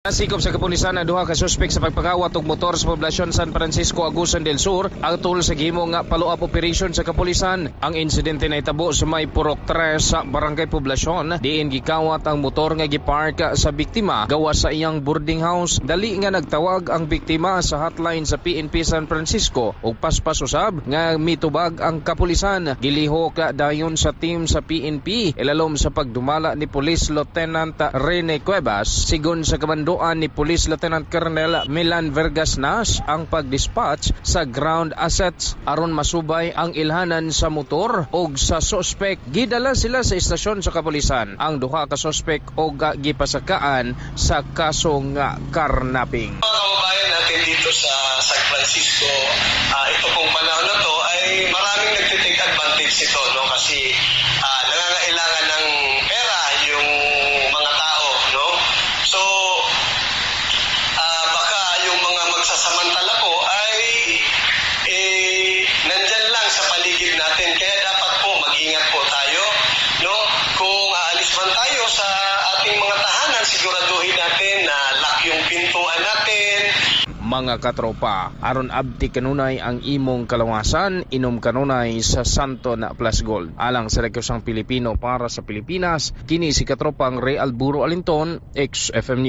Nasikop sa kapulisan ang duha ka suspek sa pagpakawat og motor sa poblasyon San Francisco, Agusan del Sur, atol sa gihimo nga follow-up operation sa kapulisan. Ang insidente nahitabo sa may Purok 3 sa Barangay Poblasyon, diin gikawat ang motor nga gipark sa biktima gawas sa iyang boarding house. Dali nga nagtawag ang biktima sa hotline sa PNP San Francisco ug paspas usab nga mitubag ang kapulisan. Gilihok dayon sa team sa PNP ilalom sa pagdumala ni Police Lieutenant Rene Cuevas, sigon sa kamanduan ni Police Lieutenant Colonel Milan Vergas Nas, ang pagdispatch sa ground assets aron masubay ang ilhanan sa motor ug sa suspect. Gidala sila sa istasyon sa kapulisan ang duha ka suspect ug gipasakaan sa kaso nga carnapping. Mga kababayan natin dito sa San Francisco, ito pong panahon na to ay maraming nagti-take advantage ito, no, kasi nangangailangan ng pera yung mga tao, no? So baka yung mga magsasamantala po ay eh, nandyan lang sa paligid natin. Kaya dapat po mag-ingat po tayo, no? Kung aalis man tayo sa ating mga tahanan, siguraduhin natin na lock yung pintuan natin. Mga katropa, aron abti kanunay ang imong kalawasan, inom kanunay sa Santon Plus Gold. Alang sa Rekusang Pilipino para sa Pilipinas, kini si katropang Ray Alburo Alinton, XFM.